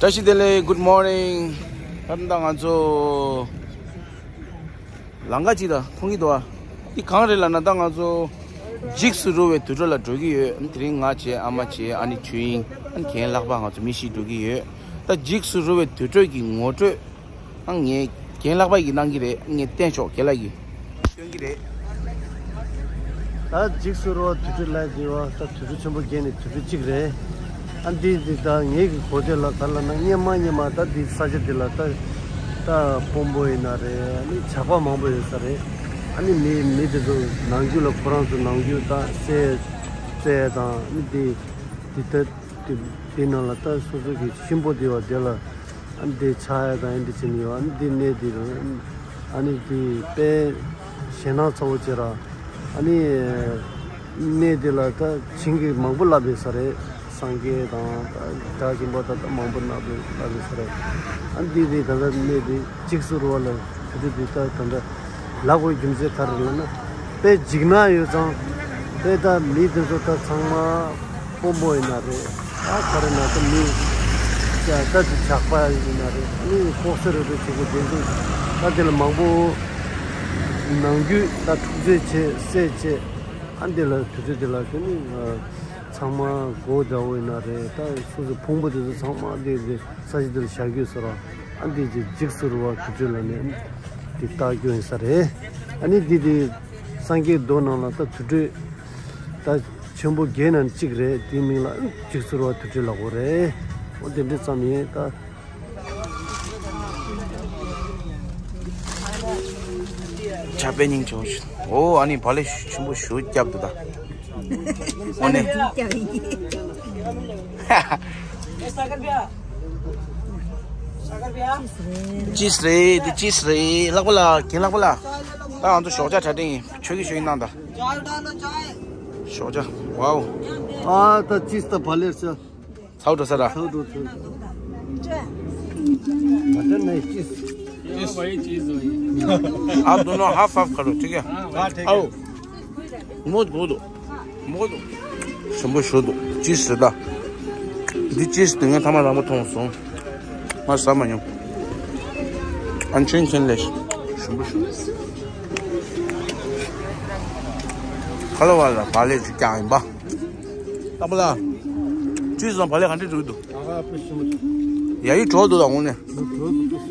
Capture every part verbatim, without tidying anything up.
བཀྲ་ཤིས་བདེ་ལེགས། Good morning། ད་ལྟ་ང་ཚོ་ལམ་ཁ་ཅིག་ལ་མཐོང་གི་འདུག་ཨ། འདི་གང་རེད་ལབ་ན། ད་ང་ཚོ་འཇིགས་སུ་རུང་བའི་དུར་ཁྲོད་ལ་འགྲོ་གི་ཡོད། དེ་རིང་ང་བྱས། ཨ་མ་བྱས། ཨ་ནེ་ཆོས་དབྱིངས། ཨ་ནེ་རྒན་ལྷག་པ། ང་ཚོ་མི་བཞི་འགྲོ་གི་ཡོད། ད་འཇིགས་སུ་རུང་བའི་དུར་ཁྲོད་ཀྱི་ངོ་སྤྲོད་ཨ་ངས་རྒན་ལྷག་པ་ཡིས་གནང་གི་རེད། ངས་བསྟན་ཆོག་རྒན་ལགས་ཀྱིས་སྟོན་གྱི་རེད། ད་འཇིགས་སུ་རུང་བ་དུར་ཁྲོད་ལབ་ཀྱི་ཡོད། ད་དུར་ཁྲོད་ཆེན་པོ་བརྒྱད་ནས་དུར་ཁྲོད་གཅིག་རེད། ཨ་འདི་འདི་ད་ངེད་ཀྱི་གོ་ཐོས་ལ་ག་ལབ་ན། སྔོན་མ་སྔོན་མ་ད་འདི་ས་ཆ་འདི་ལ་ད་ད་དཔོན་པོ་ཡིན་ན་རེད། ཨ་ནི་ཇག་པ་མང་པོ་ཡོད་ས་རེད། ཨ་ནི་མི་མི་དེ་ཚོ་ནང་རྒྱུད་ལ་ཁོ་རང་ཚོ་ནང་རྒྱུད་ད་བསད་བསད་དང་། ཨ་ནི་འདི་འདི་ད་འདི་འདི་ནང་ལ་ད་སོ་སོ་གི་གཤིན་པོ་འདི་བ་དེ་ལ་ཨ་ནི་འདི་ཆགས་ཡ་དང་། ཨ་ནི་འདི་བྱེད་ནི་ཡོད། ཨ་ནི་འདི་གནས་འདི་རུ་ཨ་ནི་འདི་དཔེ་ཞེད་སྣང་ཚ་བོ་བྱེད་ར། ཨ་ནི་གནས་འདི་ལ་ད་བྱིན་གྱིས་མང་པོ་བརླབས་ཡོད་ས་རེད། སངས་རྒྱས་དང་ད་སྒྲ་སྦྱིན་པ་ད་ད་མང་པོ་བརླབས་ཡོད་ས་རེད། ཨ་ནི་འདི་འདི་ད་ད་གནས་འདི་འཇིགས་སུ་རུང་བ་ལ་དེ་དུས་འདི་ད་ད་ད་ལབ་དགོས་རྒྱུ་མཚན་ག་རེ་ལབ་ན། དཔེ་འཇིགས་སྣང་ཡོད་ཙང་། དཔེ་ད་མི་དེ་ཚོ་ད་ཚང་མ་དཔོན་པོ་ཡིན་ན་རེད། ད་ག་རེ་ན་ད་མི་ད་ད་དེ་ཇག་པ་ཡིན་ན་རེད། ཨ་ནི་ལྐོག་ཟ་རེ་རེ་བྱེད་དགོས་དེ་ཚོ་ད་དེ་ལ་མང་པོ་ནང་རྒྱུད་ད་འཁྲུག་རྩོད་བྱེད། བསད་བྱེད། ཨ་འདི་ལ་དུས་ཚོད་དེ་ལ་དེ་ནི་ཚང་མ་སྒོ་འདྲ་བོ་ཡིན་ན་རེད། ད་སོ་སོ་ཕུང་པོ་དེ་ཚོ་ཚང་མ་དེ་དེ་ས་ཆ་དེ་ལ་བཞག་རྒྱུ་ཟེར་བ། ཨ་འདི་ཅིག་འཇིགས་སུ་རུང་བ་དུར་ཁྲོད་ལ་ནི་དེ་བཏགས་རྒྱུ་ཡིན་ས་རེད། ཨ་ནི་འདི་དེ་སངས་རྒྱས་མདོ་ནང་ལ་ད་དུར་ཁྲོད་ད་ཆེན་པོ་བརྒྱད་ནང་གཅིག་རེད། དེའི་མིང་ལ་འཇིགས་སུ་རུང་བ་དུར་ཁྲོད་ལབ་དགོས་རེད། འོ་དེ་འདྲ་ཙམ་ཡིན། ད་ཇ་པན་སྙིང་རྗེ་བོ་ཞིག་འོ་ཨ་ནི་བག་ལེབ་ཆེན་པོ་ཞིག་བརྒྱབ་འདུག་ད། འོ་ནས། ཅིས་རེད། འདི་ཅིས་རེད། ལྷག་པ་ལ། རྒན་ལྷག་པ་ལ། ད་ང་ཚོ་ཞོགས་ཇ་གྲ་སྒྲིག་ཡིན། ཆོས་ཀྱི་ཆོས་ཀྱི་གནང་ད། ཞོགས་ཇ། ཝའོ། ཨ་ད་ཅིས་ད་བག་ལེབ་ཟ། ཚའོ་འགྲོ་ས་ར། ཚའོ་འགྲོ་ཚུལ། མ་དེ་ནས་ཅིས། आप दोनों half half खा लो, ठीक है? आओ। མོ་དགོས་འདུག་མོ་དགོས་འདུག་ཞིམ་པོ་ཞུ་འདུག་ཅིས་ཟེར་ད། འདི་ཅིས་དེ་ངས་ཐ་མ་རང་པོ་མཐོང་སོང་། ང་ཟ་མ་མྱོང་། ཨན་ཆེན་ཆེན་ལེ། ཞིམ་པོ་ཞུ། ཁ་ལོ་བ་ལ་བག་ལེབ་ཅིག་ཀྱང་ཡིན་པ། ལྟ་བུ་ལ། ཅིས་ཟ་བག་ལེབ་ག་འདྲ་འདུག་འདུག་ཡ་ཡི་གྲོགས་འདུག་ད་འོང་ནས།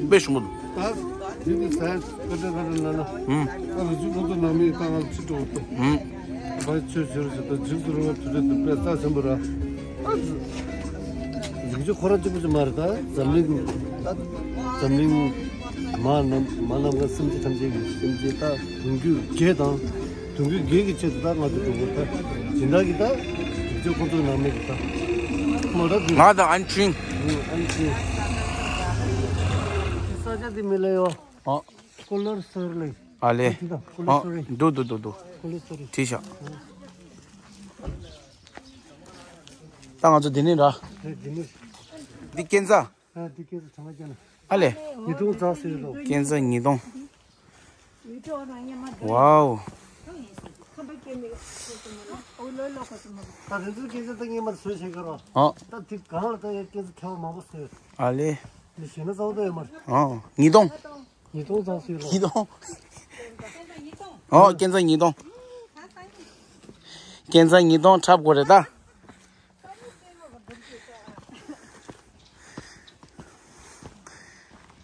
དཔེ་ཞིམ་པོ་འདུག་ད་འདི་འདི་ཟ་ཡ་ཀ་འདྲ་ཀ་འདྲ་ལ་ལ། ཨུམ། ད་རུ་ཅིག་ལོ་ཚོད་ནང་མི་ད་ང་ཅི་འགྲོ་འདུག་ཨུམ། བའི་ཆོས་ཆོས་རེད་ཟེར། ད་འཇིགས་སུ་རུང་བ་དུར་ཁྲོད་དུ་དཔེ་རྩ་ཆེན་པོ་ར། ཨ་ཙི། རིག་གཞུང་ཁོ་རང་གཅིག་པུ་ཅིག་མ་རེད། ད་འཛམ་གླིང་ད་འཛམ་གླིང་མ་ནམ་མ་ནམ་མཁའ་སེམས་ཅན་ཐམས་ཅད་ཀྱི་སེམས་ཅན་ད་གདུང་རྒྱུད་བརྒྱད་དང་། གདུང་རྒྱུད་བརྒྱད་ཀྱི་ཆེད་དུ་ད་ང་ཚོ་འགྲོ་དགོས། ད་སྦྱིན་བདག་གིས་ད་རིག་གཞུང་ཁོ་ཚོའི་ནང་མི་གིས་ད་མ་ད་འདི་ང་དང་ཨན་ཆིང་། ཨན་ཆིང་། ས་ཆ་འདི་མི་ལ་ཡོད། ཨ། ཀོ་ལོར་སོར་ལེ། ཨ་ལེ། འདི་དང་ཀོ་ལོར་ཨ། སོ་རེ། འདུག་འདུག་འདུག་འདུག་ཀོ་ལོར་སོ་རེ། བྲིས་ཤག་ད་ང་ཚོ་འདི་ནས་ར། རེད། འདི་ནས། འདི་ཀན་ཚ། ཨ་འདི་ཀན་ཚ་གྲངས་ཀ་ཅན། ཨ་ལེ། ཉིས་སྟོང་ཙམ་ཟེར་རོ། ཀན་ཚ་ཉིས་སྟོང་། ཝའོ། ད་རེ་ཚོའི་ཀན་ཚ་ད་སྔོན་མ་བཟོས་བྱས་ཁ་རོ། ཨ། ད་དེ་གང་ལ་ད་ཡ་ཀན་ཚ་ཁྱད་པར་མང་པོ་བཟོས། ཨ་ལེ། འདི་ཞེ་ན་ཚ་བོ་ད་ཡོད་མ་རེད། ཨ། ཉིས་སྟོང་། ཉིས་སྟོང་ཙམ་ཟིག་ལ། ཉིས་སྟོང་། ཨོ། ཀན་ཚ་ཉིས་སྟོང་། ཀན་ཚ་ཉིས་སྟོང་འཁྲབ་དགོས་རེད་ད།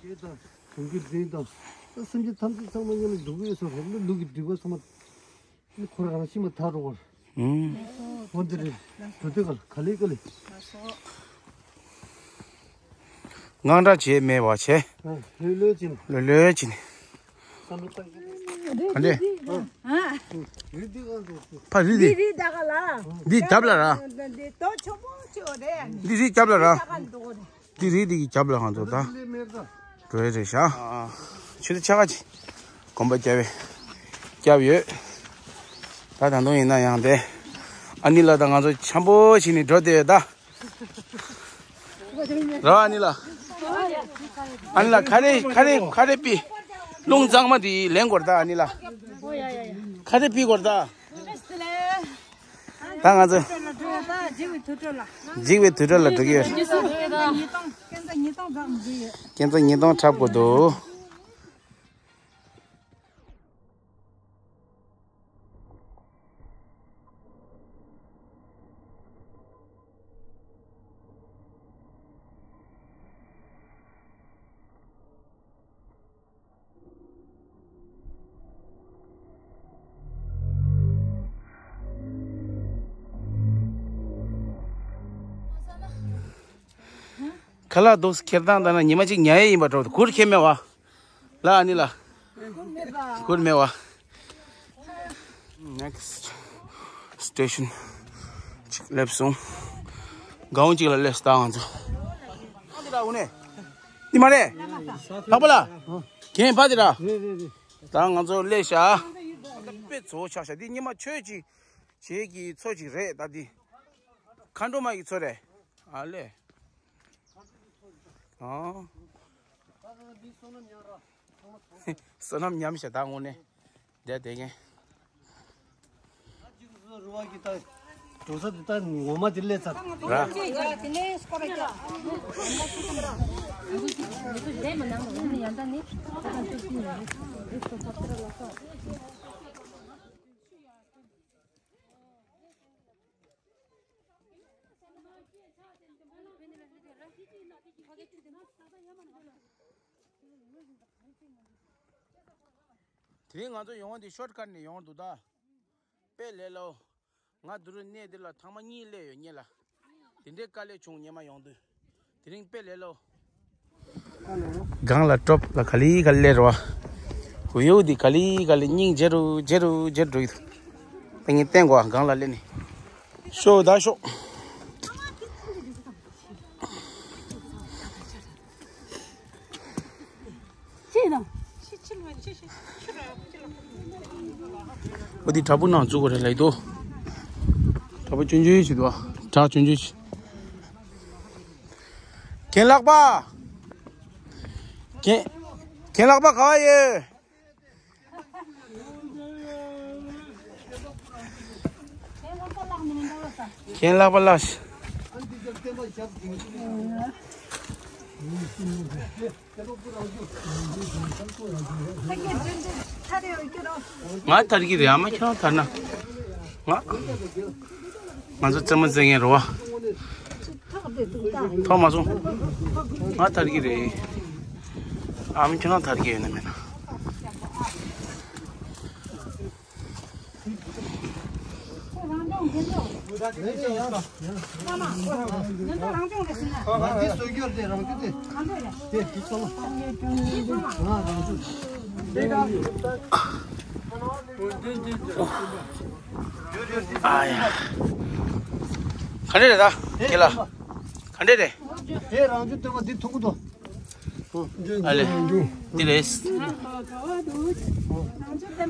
ཡོད་དང་། གོང་གི་འཛིན་དང་། ད་སེམས་ཅན་ཐམས་ཅད་ཚང་མ་མཉམ་དུ་འགྲོ་གི་ཡོད་སོང་རེད། ལུག་གི་སྒྲིག་པ་ཚང་མ། ཁོ་རང་ཤི་མ་ཐག་རོ། ཨུམ། འོ་འདི་རེད། འགྲོ་དུས་ག་ལ་ག་ལེ་ག་ལེ། དངངས་སྐྲག་བྱེད་མེད་པ་བྱས། ལྷོད་ལྷོད་ཅིག་ལྷོད་ལྷོད་ཅིག་བསམ་བློ་བཏང་གི་རེད། ག་འདྲས། རི་འདི་ག་འགྲོ། ཕ་རི་འདི། རི་རི་ད་ག་ལ། འདི་རྒྱབ་ལ་ར། འདི་ཏོ་ཆོག་པོ་ཆོག་རེད། འདི་རི་རྒྱབ་ལ་ར། ད་ག་འདུག་རེད། འདི་རི་འདི་གི་རྒྱབ་ལ་ང་ཚོ་ད་འགྲོ་ཡི་རེད་ཤག་ཆུ་ཚོད་ཕྱེད་ཀ་ཅིག་གོམ་པ་རྒྱབ་པའི་རྒྱབ་ཡོད། ད་ད་དུང་ཡིན་ན་ཡང་དེ་ཨ་ནི་ལ་ད་ང་ཚོ་འཆམ་པོ་བྱས་ནས་འགྲོ་བསྡད་ཡོད་ད། ར་ཨ་ནི་ལ། ཨ་ནི་ལ་ཁ་རས་ཁ་རས་ཁ་རས་པི། རླུང་གཙང་མ་དེ་ལེན་དགོས་རེད་ད་ཨ་ནི་ལ། ཁ་རས་པི་དགོས་རེད་ད། ད་ང་ཚོ། འཇིགས་པའི་དུར་ཁྲོད་ལ་འགྲོ་གི་ཡོད། ཁྱེད་ཚོ་ཉིས་སྟོང་འཁྲབ་དགོས་འདུག་ཁ་ལག་འདུག་ཁྱེར་སྟངས་ལྟ་ན་ཉི་མ་གཅིག་ཉལ་ཡས་ཡིན་པ་འདྲ་བོ། གུར་ཁྱེར་མེད་བ། ལ་ཨ་ནི་ལ། གུར་མེད་བ། Next station གཅིག་སླེབས་སོང་། སྒང་གཅིག་ལ་སླེབས་ད་ང་ཚོ། འདི་ར་འོ་ནས། འདི་མ་རེད། ལྷག་པ་ལ། རྒན་ཕ་འདི་ར། ད་ང་ཚོ་སླེབས་ཤག་དཔེ་གཙོ་བོ་ཆགས་ཤག་འདི་ཉི་མ་ཆོས་ཀྱི་བྱེད་ཀྱི་མཚོ་ཅིག་རེད། ད་འདི་མཁའ་འགྲོ་མ་གི་མཚོ་རེད། ཨ་ལས། ཨ། བསོད་ནམས་ཉམས་ཤག་ད་དངོས་གནས། བསྡད་བསྡད་མཁན། རུ་བ་གི་ད་འགྲོ་ས་དེ་ད་ངོ་མ་དེ་སླེབས་ཚར། ར། དེ་རིང་ང་ཚོ་ཡོང་བ་འདི་ཤོར་ཀཊ་ནས་ཡོང་འདུག་ད། དཔེ་ལས་སླ་པོ། ང་དུ་རུ་གནས་འདི་ལ་ཐེངས་མ་གཉིས་སླེབས་ཡོད་ངེད་ལ། དེ་འདྲའི་དཀའ་ལས་བྱུང་སྔོན་མ་ཡོང་དུས། དེ་རིང་དཔེ་ལས་སླ་པོ། སྒང་ལ་ཀྲོབ་ལ་ག་ལེ་ག་ལེ་རེད་བ། ཝིའུ་འདི་ག་ལེ་ག་ལེ་སྙིང་རྗེ་རུ་རྗེ་རུ་རྗེ་རུ་འགྲོ་གི་འདུག་ད་ངས་བསྟན་དགོས་ཨ། སྒང་ལ་སླེབས་ནས། ཤོག་ད་ཤོག་ཅེས་དང་། འོ་དེ་བྲག་ཕུག་ནང་འཛུལ་དགོས་རེད་ལབ་འདུག་བྲག་ཕུག་ཆུང་ཆུང་ཞིག་འདུག་བྲག་ཆུང་ཆུང་ཞིག་རྒན་ལགས་པ། རྒན། རྒན་ལགས་པ་ག་བ་ཡོད། རྒན་ལགས་པ་ལགས། ང་ཐར་གྱི་རེད། ཨ་མ་ཁྱེད་རང་ཐར་ན། ང་། ང་ཚོ་རྩེད་མོ་རྩེ་མཁན་རེད་བ། ཐོག་མ་སོང་། ང་ཐར་གྱི་རེད། ཨ་མ་ཁྱེད་རང་ཐར་གྱི་ཡོད་ན་མེད་ན། ཨ་ཡ། ག་འདྲ་རེད་ད། ཁྱེད་ལ། ག་འདྲ་རེད། དེ་རང་ཚོ་སྟོན་པ་འདི་མཐོང་གི་འདུག་ཨ་ལེ། འདི་རེད།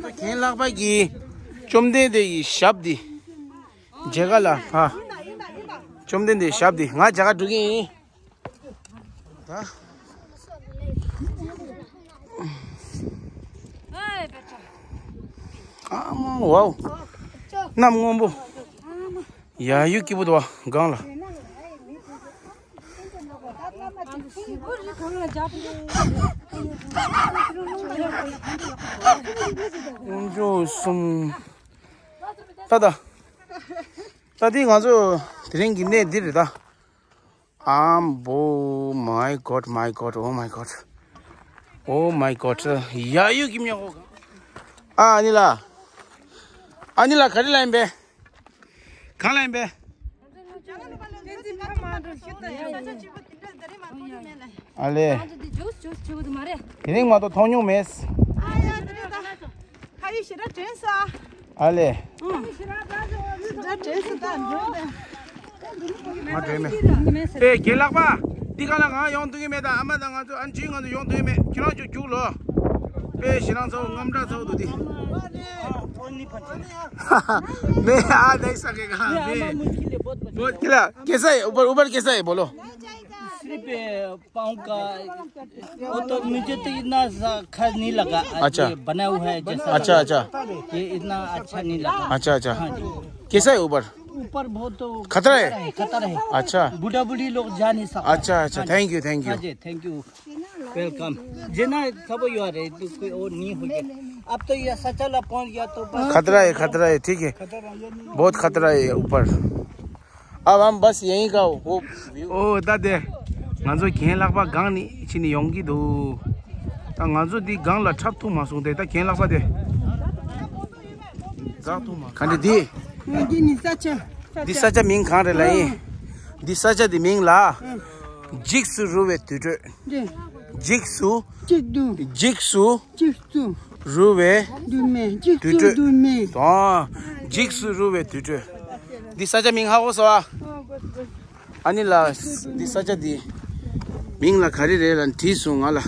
རྒན་ལགས་པ་གིས་བཅོམ་ལྡན་འདས་ཀྱི་ཞབས་འདི་མཇལ་ག་ལ་ཕ། བཅོམ་ལྡན་འདས་ཞབས་འདི་ང་མཇལ་ག་འགྲོ་གི་ཡིན། ད། ཨ་མ་ཝའོ། གནམ་སྔོན་པོ། ཡ་ཡུ་སྐྱིད་པོ་འདུག་བ་སྒང་ལ། དཀོན་མཆོག་གསུམ། ད་ད། ད་འདི་ང་ཚོ་དེ་རིང་གི་གནས་འདི་རེད་ད། ཨམ་བོ། Oh my God, my God, oh my God, oh my God. ཡ་ཡུ་གི་མྱོང་ཨ་ནི་ལ། ཨ་ནི་ལ་ག་རེ་ལ་ཡིན་པས། གང་ལ་ཡིན་པས། ཨ་ལེ། དེ་རིང་མ་གཏོགས་མཐོང་མྱོང་མེད། ཨ་ལེ། ང་དྲན་མེད། ཨེ་རྒན་ལགས་པ། འདི་ག་ལ་ང་ཡོང་ཐུབ་ཀྱི་མེད། ད་ཨ་མ་དང་ང་ཚོ་ཨ་ཅུས་ང་ཚོ་ཡོང་ཐུབ་ཀྱི་མེད། ཁྱེད་རང་ཚོ་རྒྱུགས་ལོ། དཔེ་ཞེ་སྡང་ཚ་བོ་རྔམ་དྲག་ཚ་བོ་འདུག་དེ། མེད་ཨ་ནེ་ས་ཀེ་ག་མེད། ཁྱེད་ལ་ཀེ་ས་ཡི་ཨུ་པར་ཨུ་པར་ཀེ་ས་ཡི་བོ་ལོ། पे पाँव का, वो तो मुझे तो इतना सा खर्च नहीं लगा। अच्छा। ये बना हुआ है जैसा अच्छा, लगा। अच्छा। ये इतना अच्छा नहीं लगा। अच्छा, अच्छा। हाँ जी। कैसा है ऊपर? ऊपर बहुत तो खतरा है? खतरा है, खतरा है। अच्छा। बूढ़ा बूढ़ी लोग जा नहीं सकता। अच्छा, अच्छा। हाँ जी। Thank you, thank you। हाँ जी, thank you। Welcome। जेना सब युवा रहे, तो कोई और नहीं हो गया। अब तो ये सचल पहुंच गया तो बस। खतरा है, खतरा है, ठीक है। खतरा है, ये नहीं। बहुत खतरा है ऊपर। अब हम बस यहीं का वो view। ओ दादे, ང་ཚོ་གྱེན་ལྷག་པ་སྒང་ནས་ཕྱིན་ནས་ཡོང་གི་འདུག་ད་ང་ཚོ་འདི་སྒང་ལ་འཁྲབ་ཐུབ་མ་སོང་སྟེ། ད་གྱེན་ལྷག་པ་དེ། ག་འདྲ་འདི། འདི་ནི་ས་ཆ། འདི་ས་ཆ་མིང་གང་རེད་ལབ་ཡིན། འདི་ས་ཆ་འདི་མིང་ལ། འཇིགས་སུ་རུང་བའི་དུར་ཁྲོད། འཇིགས་སུ། འཇིགས་སུ། འཇིགས་སུ། འཇིགས་སུ། རུང་བའི། དུར་མེ། འཇིགས་སུ་དུར་མེ། དང་། འཇིགས་སུ་རུང་བའི་དུར་ཁྲོད། འདི་ས་ཆ་མིང་ཧ་གོ་སོང་ཨ། ཨ་ནི་ལ། འདི་ས་ཆ་འདི་མིང་ལ་ག་རེ་རེད་ལབ་དྲིས་སོང་ང་ལ།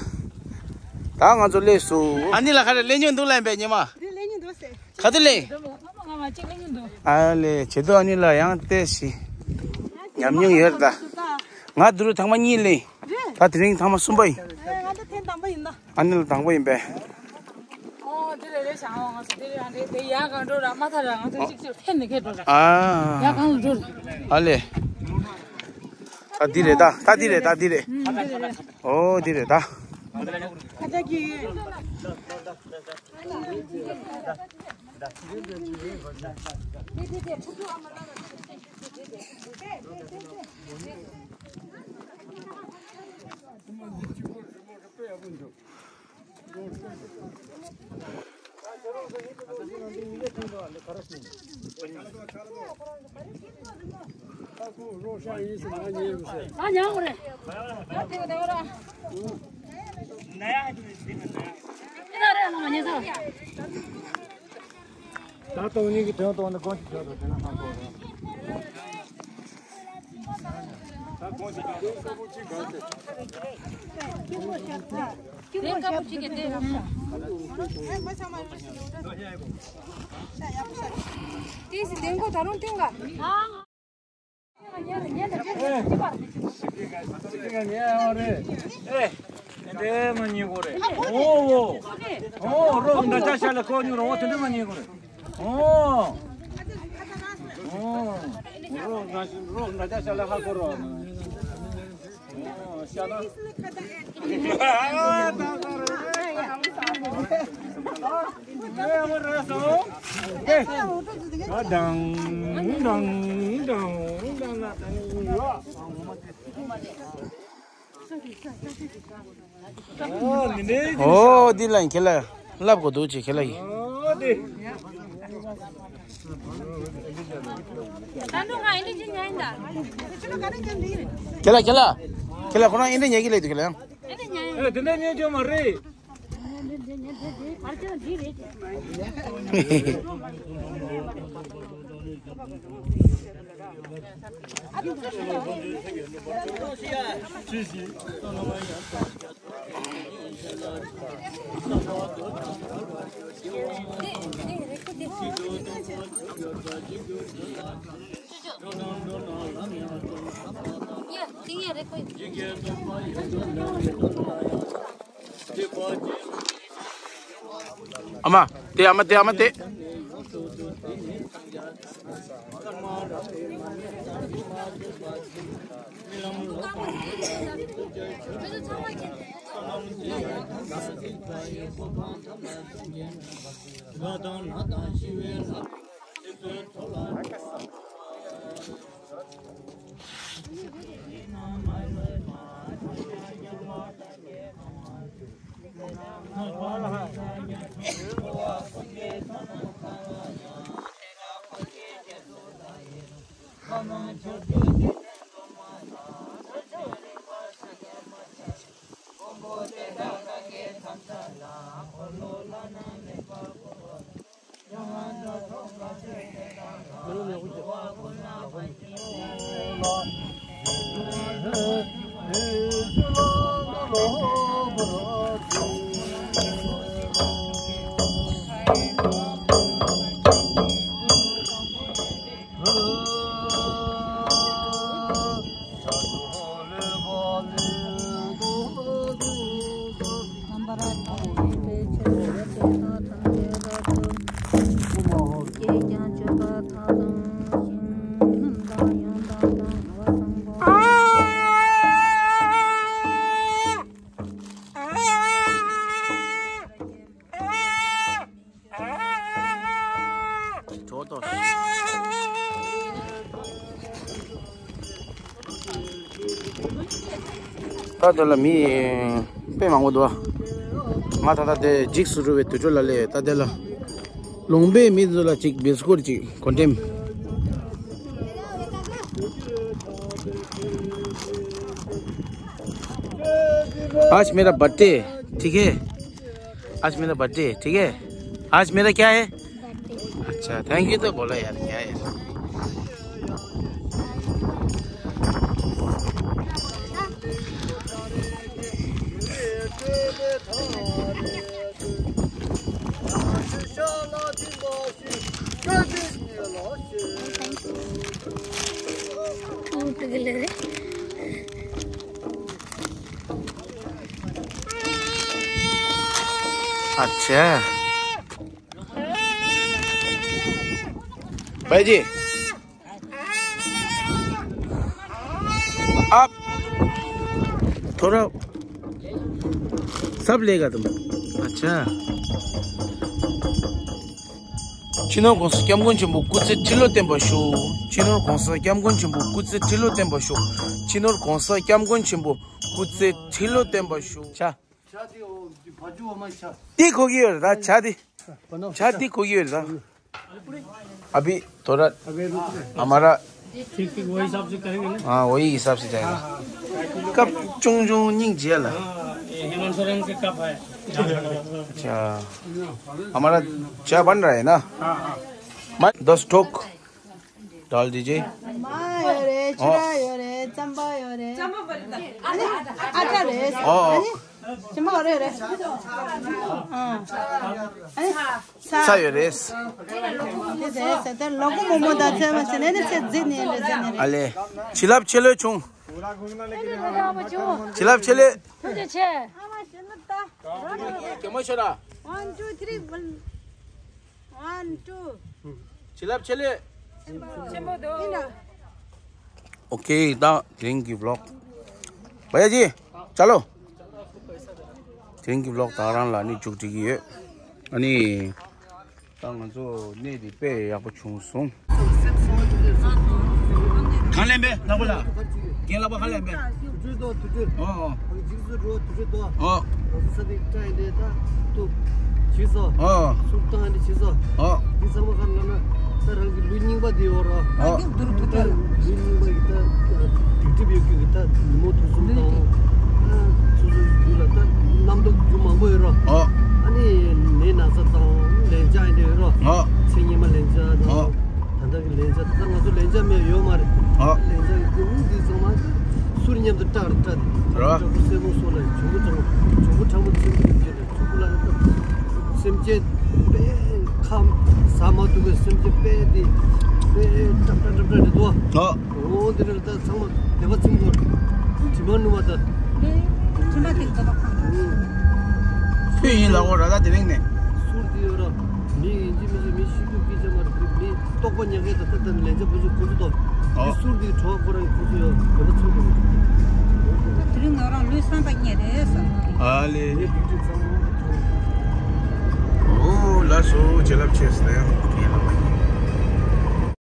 ད་ང་ཚོ་སླེབས་སོང་། ཨ་ནི་ལ་ག་རེ་སླེབས་མྱོང་འདུག་ལབ་པས་ཉི་མ། འདི་སླེབས་མྱོང་འདུག་ཟེར། ག་དུས་སླེབས། ང་མ་གཅིག་སླེབས་མྱོང་འདུག་ཨ་ལེ། བྱེད་དོ། ཨ་ནི་ལ་ཡང་བལྟས་ཤིག་ཉམས་མྱོང་ཡོད་རེད་ད། ང་འདི་རུ་ཐེངས་མ་གཉིས་སླེབས། རེད། ད་དེ་རིང་ཐེངས་མ་གསུམ་པ་ཡིན། ཨེ། ང་ད་ཐེངས་དང་པོ་ཡིན་ད། ཨ་ནི་ལ་དང་པོ་ཡིན་པས། ཨོ་དེ་རེད་རེད། བྱང་བ་ང་ཚོ་དེ་རེད། ཨ་རེད་དེ། ཡར་གང་འགྲོ་ར་མ་ཐར་ར། ང་ཚོ་གཅིག་གཅིག་འཐེན་ནས་ཁད་འགྲོ་ར། ཨ། ཡར་གང་ལ་འགྲོ་ར། ཨ་ལེ། ད་འདི་རེད་ད། ད་འདི་རེད། ད་འདི་རེད། ཨུམ། དེ་རེད་རེད། ཨོ་འདི་རེད་ད། ཁ་ཅག་གི། ད་སྟོང་ཉིད་ཀྱི་དོན་སྟོང་ནི་གོང་གི་ཆོག་ཏུ་དེ་ན་ཧང་གོ་རོ། ད་གོང་གི་ཆོག་ཏུ་ཀ་པུ་ཅི་ག་ཏེ། ཀ་པུ་ཅི་ག་ཏེ། ཏིས་དེང་གོ་ད་རུང་ཏིང་ག་ཨེ། དེ་འདྲའི་མ་ཉན་གོ་རེད། ཨོ་ཨོ། ཨོ་རོགས་འདྲ་ཅག་ཤ་ལ་ཁོ་ཉུང་རོགས་དེ་འདྲ་མ་ཉན་གོ་རེད། ཨོ། ཨོ། རོགས་འདྲ་རོགས་འདྲ་ཅག་ཤ་ལ་ཧ་གོ་རོགས། ཨོ་ཤ་ན། ཨོ་འདི་ལ་ཁྱེད་ལ་ལབ་དགོས་འདུག་ཅེས་ཁྱེད་ལ་ཡིན། ཁྱེད་ལ་ཁྱེད་ལ་ཁྱེད་ལ་ཁོ་རང་ཨེ་འདྲ་ཉལ་གྱི་ལས་འདུག་ཁྱེད་ལ་ཡང་། ཨེ་དེ་འདྲ་ཉལ་རྒྱུ་མ་རེད། ཨ་མ་དེ། ཨ་མ་དེ། ཨ་མ་དེ། ད་དེ་ལ་མི་དཔེ་མང་པོ་འདུག་ང་ད་ལྟ་དེ་འཇིགས་སུ་རུང་བའི་དུར་ཁྲོད་ལ་སླེབས་ཡོད། ད་དེ་ལ་ལུང་པའི་མི་ཚོ་ལ་ཅིག་བིས་ཀུཊ་ཅིག་གོན་ཏེ། आज मेरा बर्थडे है, ठीक है? आज मेरा बर्थडे है, ठीक है? आज मेरा क्या है? अच्छा, थैंक यू तो बोला यार, क्या है? अच्छा। भाई जी, आप थोड़ा सब लेगा तुम। अच्छा। སྤྱི་ནོར་༸གོང་ས་༸སྐྱབས་མགོན་ཆེན་པོ་སྐུ་ཚེ་ཁྲི་ལོ་བརྟན་པར་ཤོག་སྤྱི་ནོར་༸གོང་ས་༸སྐྱབས་མགོན་ཆེན་པོ་སྐུ་ཚེ་ཁྲི་ལོ་བརྟན་པར་ཤོག་སྤྱི་ནོར་༸གོང་ས་༸སྐྱབས་མགོན་ཆེན་པོ་སྐུ་ཚེ་ཁྲི་ལོ་བརྟན་པར་ཤོག་ཇ། ཇ་དེ་འོ་བ་ཇུ་འོ་མ་ཇ། དེ་གོ་གི་ཡོད་རེད་ད། ཇ་དེ། ཇ་དེ་གོ་གི་ཡོད་རེད་ད། अभी थोड़ा हमारा ठीक ठीक वही हिसाब से करेंगे ना। हाँ, वही हिसाब से जाएगा। कप चुंग चुंग निंग जिया ला। हाँ, ये हेमंत सोरेन के कप है। अच्छा, हमारा चाय बन रहा है ना? हाँ, हाँ। दस ठोक डाल दीजिए। ཡོད་རེད། ཕྱུར་ར་ཡོད་རེད། རྩམ་པ་ཡོད་རེད། ཨ་ནི་ཨ་ཅག་རེད། ཨོ། ཨ་ནི་ཅི་མ་རེད་རེད། ཨ་ནི་ས་ཡོད་རེད། དེ་རེད་ཟེར་ཏེ་ལོ་གོ་མོ་མོ་དང་ཚེ་མ་ཚེ་ནས་ནི་ཚེ་རྫི་ནས་རེད་ཟེར་ནས་རེད། ཨ་ལེ། བྱིན་རླབས་ཆེ་ལོས་བྱུང་། བྱིན་རླབས་ཆེ་ལོས། ཐུགས་རྗེ་ཆེ། གད་མོ་ཤོར་ར། One, two, three, one. One, two. བྱིན་རླབས་ཆེ་ལོས། ཆེན་པོ་འདུག་ཨོ་ཁེ། ད་དེ་རིང་གི་བི་ལོག་བ་ཡ་ཇི། ཅ་ལོ། དེ་རིང་གི་བི་ལོག་ད་རང་ལ་ནི་མཇུག་སྒྲིལ་གྱི་ཡོད། ཨ་ནི། ད་ང་ཚོ་གནས་འདི་དཔེ་ཡག་པོ་བྱུང་སོང་། གང་ལེན་པས་ནག་པོ་ལ། རྒན་ལགས་པ་གང་ལེན་པས། དུར་ཁྲོད་དོ་དུར་ཁྲོད། ཨོ་ཨོ། འཇིགས་སུ་འགྲོ་དུར་ཁྲོད་དོ། ཨོ། ང་ཚོ་ས་དེ་བཀྲ་ཡིན་དེ་ད་ཏུ་བྱིས་སོ། ཨོ། སུར་བཏང་ཡིན་དེ་བྱིས་སོ། ཨོ། འདི་ཚང་མ་ག་ལ་ན་ད་རང་གི་ལུས་རྙིང་པ་དེ་ཡོད་ར། ཨོ། ད་ལུས་རྙིང་པ་གི་ད་སྡིག་སྒྲིབ་ཡོད་རྒྱུ་གི་ད་ཉིན་མོ་དུས་གསུམ་དང་། སོ་སོའི་རྒྱུད་ལ་ད་རྣམ་རྟོག་རྒྱུ་མང་པོ་ཡོད་ར། ཨོ། ཨ་ནི་ནད་ན་ཚ་དང་ལན་ཆགས་ཡིན་དེ་ཡོད་ར། ཨོ། མཚན་ཉི་མ་ལན་ཆགས་དང་། ཨོ། ད་ལྟ་གི་ལན་ཆགས་ད་ལྟ་ང་ཚོ་ལན་ཆགས་མེད་ཡོད་མ་རེད། ཨོ། ལན་ཆགས་ཡོད་དེ་མི་འདི་ཚང་མ་ད་སུར་མཉམ་དུ་སྐྲག་རེད་སྐྲག་དེ། ར། སྐྲག་པོ་སེར་པོ་སོགས་ལ་འབྱུང་པོ་ཚང་མ་འབྱུང་པོ་ཕྲ་མོ་ཚིམ་པོ་ཡོད་རེད། འབྱུང་པོ་ལ་རེད་ད་སེམས་ཅན་དཔེ་ཁམས་ཟ་མ་ཐུབ་པའི་སེམས་ཅན་དཔེ་དེ་དཔེ་སྐྲག་སྐྲག་སྐྲག་སྐྲག་རེད་དོ། ཨོ། འོ་དེ་རེད་ད་ཚང་མ་བདེ་བ་ཚིམ་དགོས། དྲི་མ་ནུ་མ་ད། དྲི་མ་དེ་ཚོ་ཁང་དུ། ཁྱོད་ཡིན་ལ་འོ་ར་ད་དེ་རིང་ནས། སུར་དེ་ཡོད་ར། མི་ཡིན་གཅིག་མིན་གཅིག་མི་ཤི་རྒྱུ་སྐད་ཆ་མ་རེད། མི་རྟོགས་པ་ཉག་གེ་ད་ལྟ་ལན་ཆ་བུ་ཆུ་ཁོ་ཚོ་དོ། ཨོ། དེ་སུར་དེ་གྲོགས་ཁོ་རང་གི་ཁོ་ཚོ་ཡོད་དེ་མ་ཚུར་དེ། ད་དེ་རིང་ང་རང་ལུས་བསམ་པ་རྙེད་རེད་བསམ་པ་རེད། ཨ་ལེ། ངས་དེ་དུས་ཚང་མ་ཨོ་ལགས་སོ། བྱིན་རླབས་ཆེ་ཟེར་ཡང་